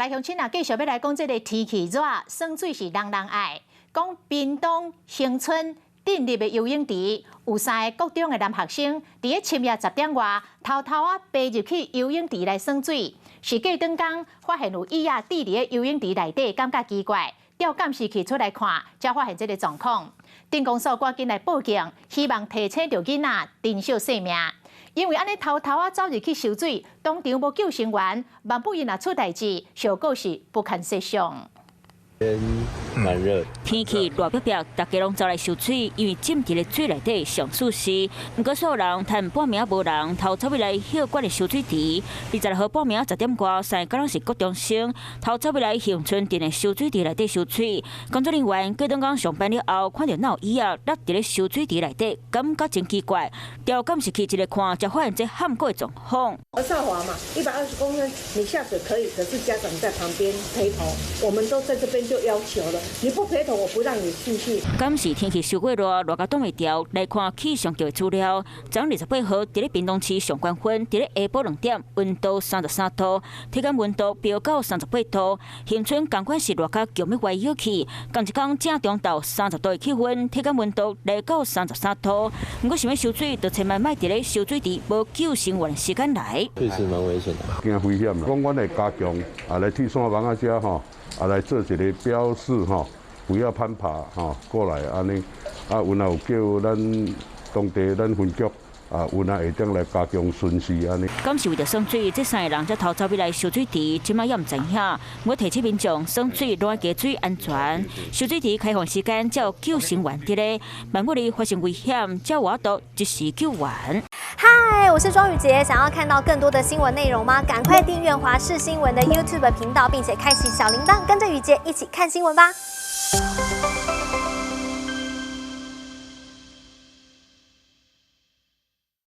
來鄉親啊，繼續欲來講這个天氣熱，耍水是人人愛。講屏東恆春鎮立的游泳池，有三个國中的男學生，佇咧深夜10點外，偷偷仔爬入去游泳池來耍水。是過轉工發現有椅仔佇佇咧游泳池內底，感覺奇怪，調監視器出來看，才發現這个狀況。鎮公所趕緊來報警，希望提醒著囡仔珍惜性命。因為按呢偷偷仔走入去泅水，當場無救生員，萬不伊若出代誌，後果是不堪設想。蠻熱，天氣熱逼逼，大家攏走來泅水，因為浸佇咧水內底上舒適。毋過所有人趁半暝無人，偷走入來歇睏的泅水池。26號半暝10點外，三个敢若是國中生，偷走入來恆春鎮的泅水池內底泅水。工作人員過轉工上班了後，看著哪有椅仔落佇咧泅水池內底，感覺真奇怪。調監視器一个看，才發現這譀古的狀況。而少華嘛，120公分，你下水可以，可是家長在旁邊陪同，我們都在這邊就要求了，你不陪同，我不讓你進去。敢是天氣傷過熱，熱到擋袂牢，來看氣象局的資料，昨28號，佇咧屏東市上懸分，佇咧下晡2點，溫度33度，體感溫度飆到38度。恆春仝款是熱甲強欲歪腰去，仝一工正中晝30度的氣溫，體感溫度來到33度。毋過想欲泅水，就千萬莫佇咧泅水池無救生員的時間來。確實蠻危險的，驚危險啦。講阮會加強啊，來鐵線網仔遮吼，啊來做一个標示吼，不要攀爬吼過來按呢。啊，阮也有叫咱當地咱分局啊，阮也會當來加強巡視按呢。敢是為著耍水，這三个人才偷走入來泅水池，這擺也毋知影。我提醒民眾耍水攏愛加注意安全。泅水池開放時間才有救生員佇咧，萬一發生危險，才有法度及時救援。嗨，我是莊宇傑，想要看到更多的新聞內容嗎？趕快訂閱華視新聞的 YouTube 頻道，並且開啟小鈴鐺，跟着宇傑一起看新聞吧。